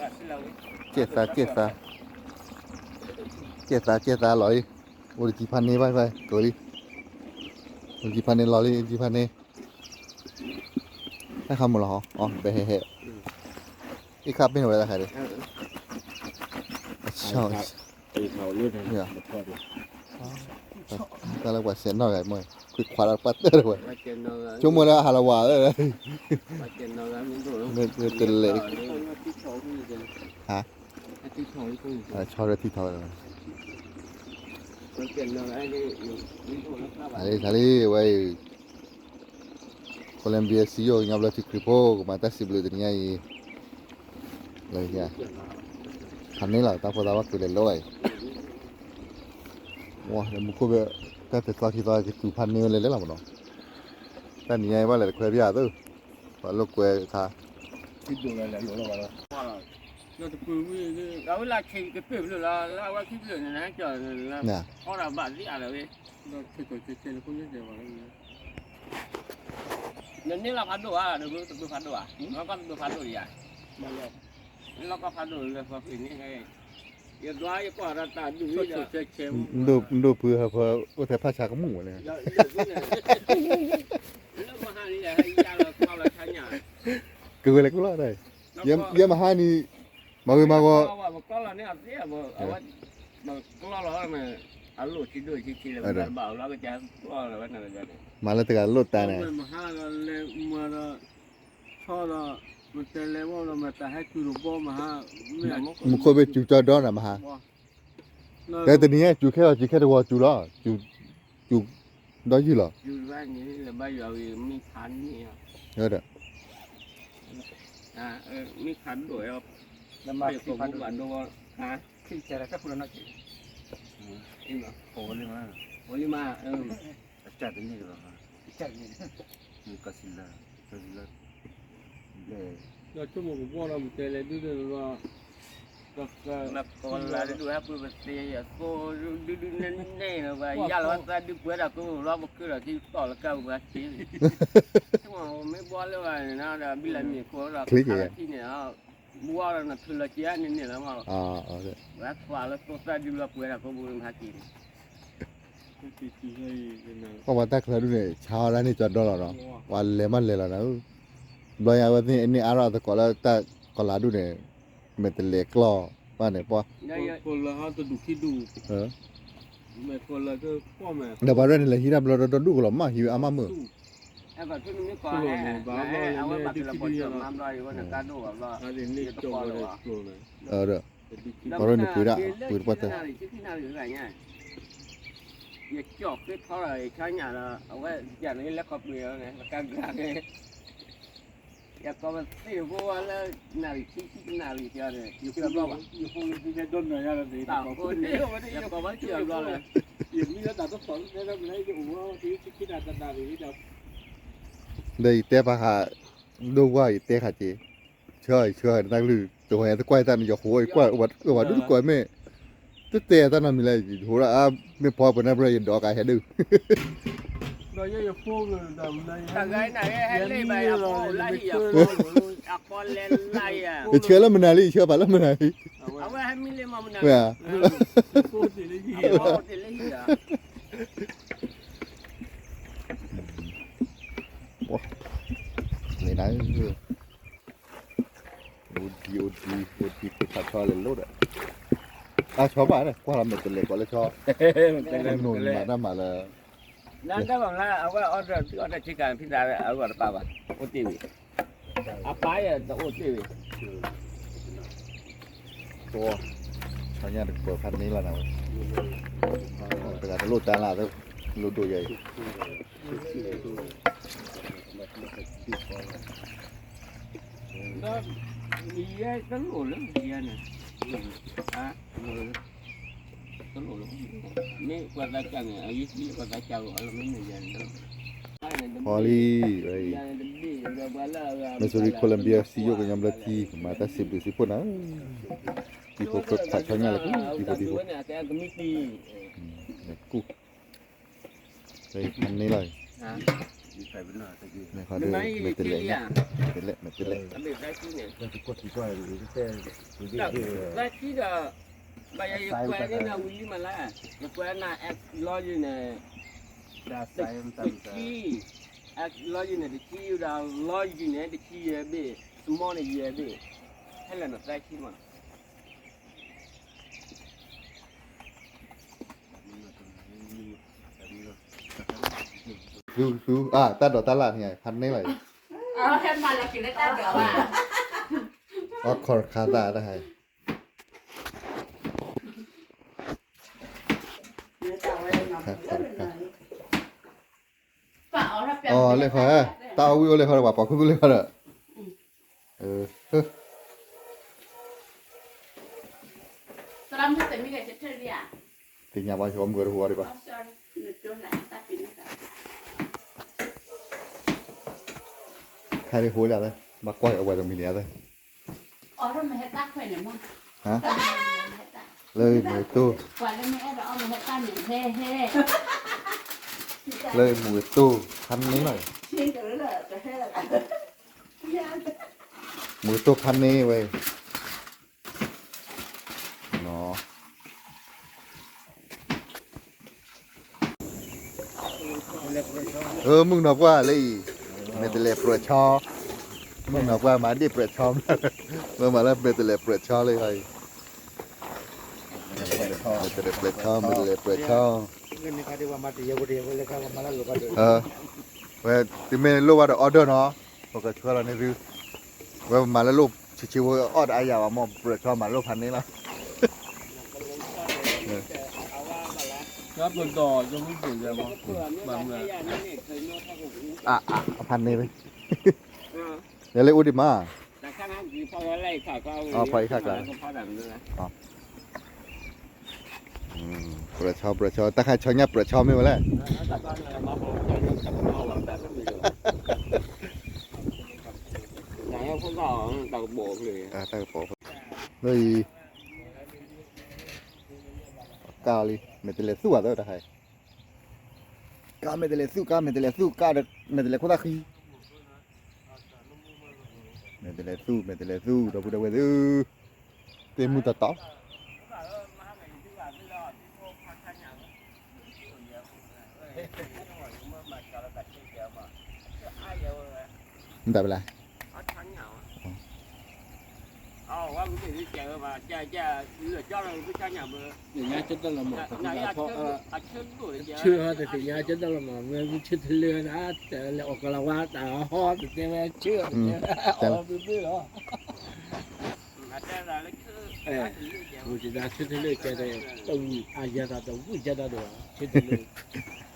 ကဲသး ကဲသး, ကဲသး ကဲသးလီၤလံ, အိၣ်တကံဖးန့ၢ်ဘၣ် ကလံ, အိၣ်တကံဖးန့ၢ်လီၤလံ တကံဖးန့ၢ်, တၢ်ခါမုၢ်လီၤဟီ, အဘဲဟဲဟဲ, အံၤခါပ့ၢ်န့ၣ်ဝဲတၢ်ခါဒံး, တၢ်လၢပှၤစဲးနီၣ်ဂၤမ့ၢ် ခွံခွါလၢပှၤတၢၢ်တဝဲ, ဆိကမိၣ်လၢအဟးလီၤဝဲ, မ့ၢ်တလဲၤ, ဟါ, ဆီရဲထံထီၣ်ဝဲ, တၢ်လံ တၢ်လံ ဝဲအံၤ Colombia စံယိၣ်ကညီဘျၢထံခရံာ်ဖိ ကမၤတၢ်စံးဘျုးတနံၤညါအံၤ, လၢ ဖးန့ၢ်လီၤ တၢ်ဖိသၣ်ဘၣ်ကွံာ်လဲၤလိၣ်အံၤ, ဝဲမူခိၣ်ဘၣ် တၢ်တသီခံသီကတုၤဖးန့ၢ်ဝဲလဲၤလဲၤလီၤမးနီၤ, တၢ်နံၤညါအံၤဘၣ်လဲၤတခွဲးဖၠၣ်သိး, ပှၤလိာ်ကွဲခါ လၢတပူၤဝံၤ အဝဲလၢဆံးကပ့ၢ်ဖျၢၣ်လီၤ လၢအဝဲခံဖျၢၣ်န့ၣ် နဟဲကၠီၣ်န့ၣ်လၢ အီၣ်ဒၣ်ဘၣ်သ့ၣ်အါလီၤဝဲ, နန့ၢ်လီၤဖးဒိၣ်ဧါ ဒီးတပူၤဖးဒိၣ်ဧါ, လီၢ်ကီၢ်တပူၤဖးဒိၣ်ဧါ, လီၢ်ကီၢ်ဖးဒိၣ်လၢဖီဖံးန့ၣ် ယဒွးယကွၢ်ဒီးတၢ်ဒုး ဒိၣ်ဖုဟၢဖၢ အိၣ်ထဲဖးဆါကမူၣ်ဝဲန့ၣ်, လၢမဟါန့ၣ် ယလီၤကီၢ်လီၤဆါညါ, ကဝဲလဲၤကူၣ်လီၤ, ယဲမဟါန့ၣ် မၤဝံၤမၤဂီၤ, မၤလၢတဂၤလိၣ်တၢ်န့ၣ်, မူခိၣ်ဘ့ၣ်စူၤကၠီဒီနၤမဟါ, တဲတနံၤညါစူၤခဲအီၤ စူၤခဲတဝီၤစူၤလီၤ, စူၤဒီယုၢ်လီၤ, မ့ၢ်ခးဒိၣ်အဲၣ်, ကၠီၣ်မုၢ်ကဘီၣ်ဒီးမတဲလဲၤဒုးဒီးလီၤ, ကလၤဒုးဟဲပှ့ၤပသ့အသိ ဒုဒုနဲၣ်နဲၣ်လီၤ ပှၤယၢ်လီၤသးဒုးပှဲၤဒီးကလီပခုဒီးကတီၢ်လၢကၢ်ပှၤသ့, မ့ၢ်ဘှီလၢဘၣ်န့ၣ်ဒီး ဘံလၤမ့ၢ်ခိၣ်ဒီးခါလၢထံန့ၣ် ဘှီဒီးနထုးလီၤက့ၤန့ၣ်န့ၣ်လီၤမး, ဝဲသွးလၢသိသၣ်ဒုလီၤပှဲၤဒီးကဘိမၤက့ၤန့ၣ် ပှၤပှၤတၢ်ချၢဒုးန့ၣ် ဆါအီၤဒၣ်န့ၣ်ကၠီဒီလီၤနီၤ, ပှၤလဲၤမးလဲၤလီၤနၤ, ဘျီညါအဝဲသ့ၣ်န့ၣ်အါထီၣ်အသကိးလၢတၢ်ကီၤလၤဒုးန့ၣ်, မ့ၢ်တလဲၤကျီၢ်ဘၣ်န့ၣ်ပှၤ, ဒီးပှၤရဲၣ်န့ၣ်လဲၤဟံးတၢ်ဘျီဒီဒူၣ်ကလီၤမး ဟံးဝဲအါမးမုၢ် ဒီး ပှၤရဲၣ်န့ၣ်ပှ့ၤဒၣ် ပှ့ၤတပှၢ်တၢၢ် ယကၠီၣ်ဃ့ထီၣ်ဒီး ယဆါညၣ်ဒီး အဝဲယၤန့ၣ်လၢခီပှ့ၤန့ၣ် ပကါဂၤန့ၣ် ယကိးပသ့ၣ်ဖိဝဲလၢ နၣ်ရံၣ်ခံဆံတနၣ်ရံၣ်ကဒီး ယဃုဘျီဘၣ် ယဃုဘျီ ယမံလၢတၢ်တသီၣ်လၢ ဒီးယတဲပာ်ဃာ် ဒိၣ်ဝါ ယတဲဃာ်က့ၤ ဆှၢ ဆှၢ နတၢ်ကလုၢ် တဝဲတကွၢ်တၢ်န့ၣ် ယဃိ ယကွၢ် ဝဲဒုးတကွၢ်မ့ၢ် တတဲတၢ်နီတမံၤလဲၣ် ယဟိဒၣ်အါ မ့ၢ်ဖီပနၢ်ပြၢ ယဒိးကးဟဲဒုး ယဆှၢလၢမနုၤလံ ယဆှၢပာ်လၢမနုၤလံ ဝဲ မ့ၢ်နၤ အိၣ်ဒံ အိၣ်ဒံ အိၣ်ဒံ ပှ့ၤဖးဆီလဲၤလိၣ်ဒီး အဆီဘၣ် ကွၢ်လီၤမဲာ်တလဲၤကီးလၢဆီ နမၤတၢ်မၤလၢ နတၢ်ဘၣ်မၤ အဝဲအီၣ်တၢ် သုအီၣ်တၢ်ဆ့ကၤ ဖံသးအဂီၢ်တပာ်ဘၣ် အိၣ်တ့ၢ်ဝံၤ အပာ်ယတအိၣ်တ့ၢ်ဝံၤ ဆီညၣ်တကပၤဖးန့ၢ်လီၤနၤဝဲ တဂၤတလိၣ်တၢ်လၢ် လိၣ်ဒိၣ်ယဲအံၤ တလိၣ်လၢ မ့ၢ်ကွၢ်သးကၢ်န့ၣ် အယုၢ်သံကွၢ်သးကၢ်လီၤ အလီၤမ့ၢ်န့ၣ်ယါန့ၣ် ဖီလံ မ့ၢ်စူၤလံ Colombia စံယိၣ်ကညီဘျၢထံ မၤတၢ်စံးဘျုးစံးဖှိၣ်နၤ တံၤဖိဖးဆီညၣ်လၢ တံၤဖိတံၤဖိ ကူၣ် ဖးန့ၢ်လီၤ မဲာ်တဲးလဲး, မဲာ်တဲးလဲး, မဲာ်တဲးလဲး, သၢဆံဒီး ဘၣ်ယၤယကွဲးန့ၢ်နၤဝံၤလံမးလၢ ယကွဲးနၤ X လီယုာ်န့ၣ် တဆံ, X လီယုာ်န့ၣ် တဆံဒီး လီယုာ်န့ၣ် တဆံယဲၢ်ဘ့ၣ်, small န့ၣ် ယဲၢ်ဘ့ၣ်, ဟဲလၢနသၢဆံမး. သူ, သူ, အါ, တၢ်ဒိးတၢ်လၢ်န့ၣ် ဖးန့ၢ်လီၤအံၤ, အီခီၣ်ခါသၣ်တဟါ, အီ, လၢခီ, တၢ်အီၣ်ဝံၣ်အိၣ်လၢခီဒီး ပှၤပိာ်ခူသူၣ်လၢခီဒီး, သ့ၣ်ညါဘၣ် ယမုၢ်တဟူအီၤဒံးဘၣ်, ဟဲဒ်ဟူဒၣ်လၢ ဘၣ်ကွၢ်အဝဲတမံၤန့ၣ်, လၢမုၢ်တိၢ်, လၢမုၢ်တိၢ်ဖးန့ၢ်လီၤ, မုၢ်တိၢ်ဖးန့ၢ်ဝဲ, မုၢ်နီၢ်ပှၢ်လၢအံၤ, မဲာ်တဲးလဲးပြၢးဆီ, မုၢ်နီၢ်ပှၢ်မၤဒ့ၣ်ပြၢးဆီ, မ့ၢ်မၤလၢမဲာ်တဲးလဲးပြၢးဆီလၢအံၤ, မဲာ်တဲးလဲးပြၢးဆီ, မဲာ်တဲးလဲးပြၢးဆီ, ဝဲ, တုၤမ့ၢ်လိၣ်ဘၣ်ဒီး order နီၤ, ပကဆှၢလီၤန့ၢ်သု, ဝဲပမၤလၢလိၣ်ဆံးဆံးဝဲအီၣ်တအါယၤဘၣ်မ့ၢ် ပြၢးဆီမၤလိၣ်ဖးန့ၢ်လီၤ, ဖးန့ၢ်ဝဲ, ယလဲၤအိၣ်ဒံးမး, ဖီအံၤခါကျါ, ပြၢးဆီ ပြၢးဆီ တၢ်ခါဆီညၣ်ပြၢးဆီမ့ၢ်ဝဲလဲၣ်, တၢ်ကပီၤ, လၢအံၤ, ကါလံ မဲာ်တဲးလဲးသူၣ်ဘၣ်သၢတၢ်ခါအံၤ, ကါမဲာ်တဲးလဲးသူၣ် ကါမဲာ်တဲးလဲးသူၣ် ကါဒီးမဲာ်တဲးလဲးခိၣ်သၣ်ဃံ, မဲာ်တဲးလဲးသူၣ် မဲာ်တဲးလဲးသူၣ် ဒီပုၢ်ဒီဝဲၢ်သ့ၣ်ဧၢ, သ့ၣ်မုၢ်တတီၤ မတၤဘၣ်လဲၣ်, သ့ၣ်ညါကတၢၢ်လီၤမး, ဆၢတသ့ၣ်ညါကတၢၢ်လီၤမး, မ့ၢ်ဆၢထလၢဒၣ် တလဲၤအီၣ်ကလၤဝါတၢ်ဟီ တတဲဝဲဆၢ တတဲဝဲအီၣ်ဘျုးဘျုးလီၤ, မ့ၢ်တဒၣ်ဆၢထလၢကဲဒီး တဝံၣ်အယၤတၢ်တဝံၣ်ယၤတၢ်ဒီး ဆၢထလၢ